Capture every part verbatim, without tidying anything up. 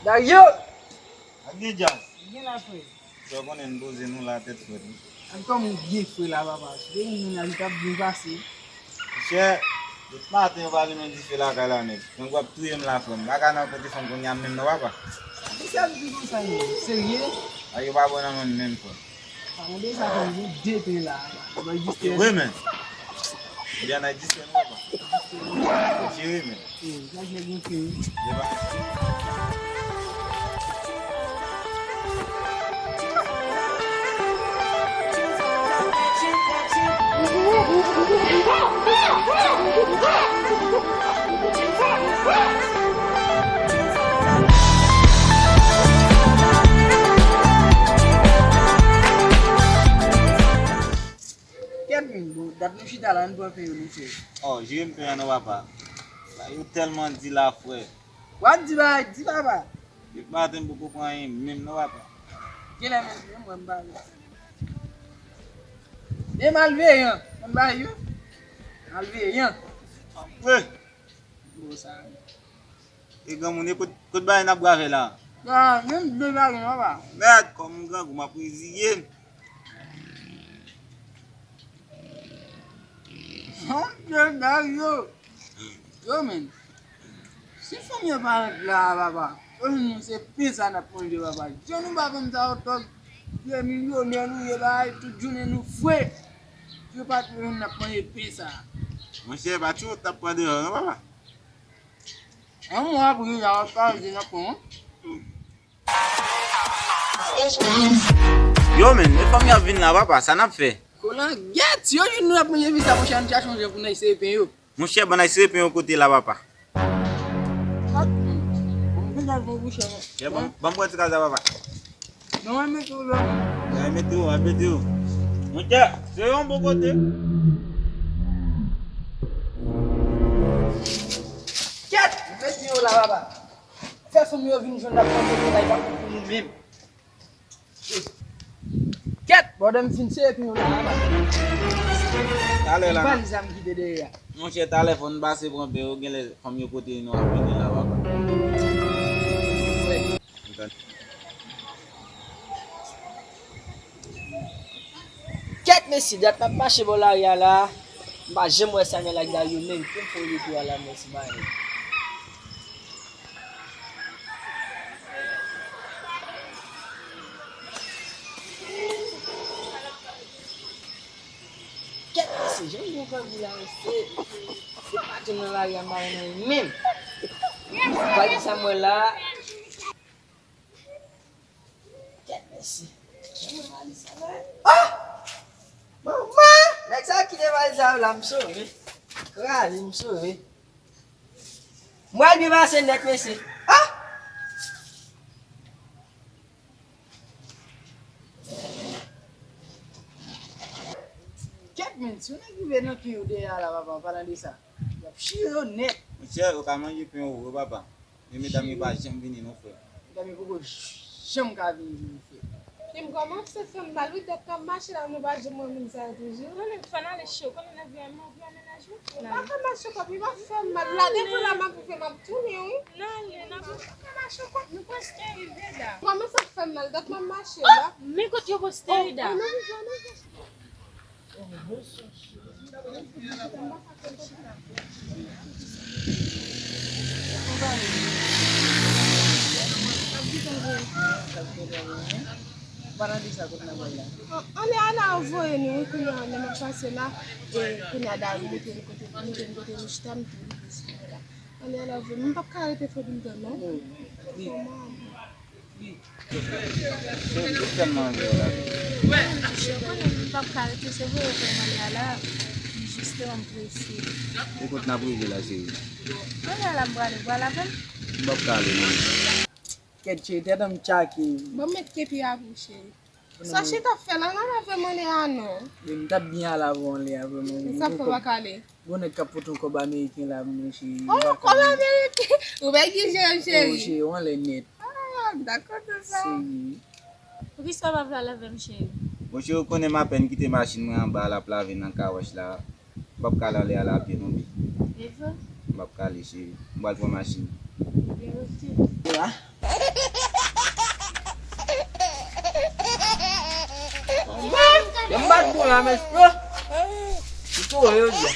Dario! Ak gen djaz. Gen la, frè. Sa w konnen n poze nou la tèt frèt wi. An kòman w byen frè la, papa? Depi moun nan li t ap byen pase. Monchè, tout maten yo pa limen dife lakay la nèg. Nèg w ap touye m la, frè m. M pa ka nan kote fanm kounye a menm non, papa. Kisa ki di konsa, non? Serye? A yo pa bon nan men m menm, frè. Pa mande sa, frè m, gen de pen la. Ou bay jis. E vre, men. Ebyen, n a jis pen, papa. Jis pen. Jere, men. Yo, sa se yon pen. Eba. Kèt, men, bon, dat nou chita la, ann pran pen yo, nou fè. Oh, jere m pen an non, papa. Yo tèlman di la, frè. W ap di bagay, di papa. Depi maten m poko pran anyen menm non, papa. Kilè menm, menm mwen m pa vle. Men malveyan, konn bagay yo? Malveyan. Wi. Bon, sa. E granmoun, e kot, kot bagay n ap brave la? Ba, menm de bagay non, papa. Mèd, kòm m grangou, m ap reziye m. Monchè, Dario. Yo, men. Si fanm yo pa ret la, papa, yo, nou se pen sa n ap manje, papa. Jan nou pa fanm sa yo tòg, vye milyonè nou ye, bagay, tout jounen nou fre. Yo pa t menm n ap manje pen sa. Monchè, pa tchou w t ap pran deyò, non, papa? An mwa apre, la, w ap pale de nan pen an. Yo, men, e fanm y ap vin la, papa, sa n ap fè? Kolangyèt, yo jwenn nou ap manje pen sa, monchè, ann chache yon jan pou n al sere pen yo. Monchè, bann al sere pen yo kote la, papa? Ak, bon, m vin al fon bouchon. Chè, ban m, ban m pran ti kaz la, papa. Non, mwen mete w la. Mwen mete w, mwen mete w. Monchè, se yon bon kote. Kèt, mete yo la, papa. Fè fanm yo vin jwenn n ap manje pen la, e pa pou nou menm. Kèt, bòdè m fin sere pen yo la, papa. Talè la. Ban zam ki te dèyè a. Monchè, talè fò n pase pran pen yo, genlè fanm yo kote nou ap vini la, papa. Kèt, mesye, dat m ap mache bò lari a la, m pa janm wè Samuel ak Dario menm, pou m fè yon retou a la, mesye, ba yo. Kèt, mesye, jan m gen grangou la, mesye. Se pa tou nan lari a, m pa wè nan menm. Valiz sa m wè la. Kèt, mesye. Jan m wè valiz sa la. Ah! Manman! Nèg sa ki te valiz sa yo la, m sove. Kraze, m sove. M pral byen pase nèt, mesye. Ah! Kèt, men, si yon nèg rive nan pen yo dèyè a la, papa, an palan de sa, y ap chire yo nèt. Monchè, yo ka manje pen yo vre, papa. Men medam yo pa janm vini non, frè. Medam yo poko janm ka vini pou yo fè. Kim kòmanse fè m mal wi, dat m ap mache la, nou pa janm wè moun sa yo toujou. Konnen fò n ale cho, konnen nan vye, nan vye menaj wi. Ou pa ka mache kòm li pa fè m mal. La devan la m ap rive, m ap tounen wi. N ale, n ap. Ou pa ka mache kòm. Nou prèske rive la. Kòman sa fè m mal, dat m ap mache la. Men kote yo poste wi da. Anlè a la yo voye nou wi, kounye a lè m ap pase la, e kounye a Dario moute m kote, moute m kote nou chita, m tou rive sou la. Anlè a la yo voye m, m p ap ka rete fò di m tann non. Wi. Wi. Se, se tèlman vre la. Monchè, ou konnen m p ap ka rete, se vre yo fè m ale a la, m jis te wè m prese. E kot n ap rive la, cheri? Anlè a la m prale, ou pral avè m? M p ap ka ale non. Kèt cheri, tèt an m tchake. Bon, met kepi a pou cheri. Sa chita ap fè la, n al avè m anlè a non. Wi, m t ap byen al avè w anlè a vrèman. Sa fè w pa ka ale? Gon nèg k ap pote yon kòb ameriken la pou mwen, cheri. Oh, kòb ameriken! Ou pa gen jan, cheri. Oh, cheri, w anlè nèt. Ah, m ta kontan sa. Seri. Poukisa w pa vle al avè m, cheri? Bon, cheri, ou konnen m apèn kite machin mwen anba a, l ap lave nan car wash la. M p ap ka ale anlè a la pye non, baby. E vre? M p ap ka ale, cheri. M pral pran machin. Ebyen, oke. Eva, Yo bat pou la, mesye. Li tou yo di.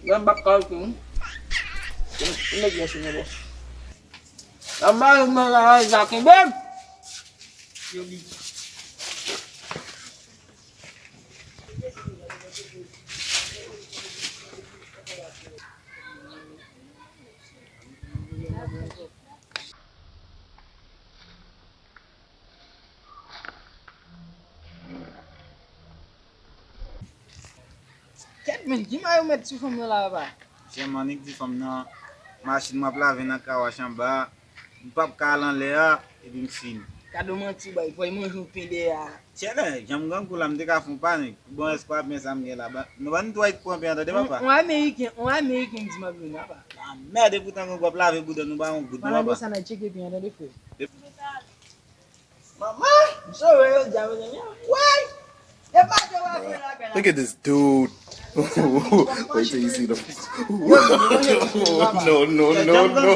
Yo bat kay tou. Yo met yon sou mwen. Yo bat mwen la, Jacques, bèm. Yo bi. Kèt, men, ki may ou met sou fanm nan la, papa? Jèm annik di fanm nan, machin m ap lave nan kawash anba a, m p ap ka al anlè a, epi m fin. Gade yon manti bay, fò y manje yon pen dèyè a. Tchèlè, jan m grangou la, m te ka fè yon panik. Bon, èske w ap men sa m gen la? Ba, nou pa n tway pran pen an, tande, papa. On, on Ameriken, on Ameriken di m ap jwenn, papa. Ah, mèd, epoutan grangou ap lave bouda nou, ba yon goud, non, papa. Sa nan tcheke pen an, tande, frè. Manman, m sove yo, dja, mezanmi. Woy! E pa te w ap fè la, pè la. Look at this dude. Wait till you see the. No, no, no, no.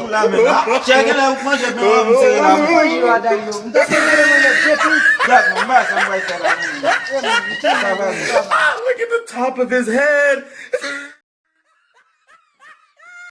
Tchèlè, ou manje, men w ap sere la. Mwen manje yo, adan yo. M ta sere yo, men yo, Jeffrey. Gad, mwen, m pa sa m bay fè la, men. Look at the top of his head.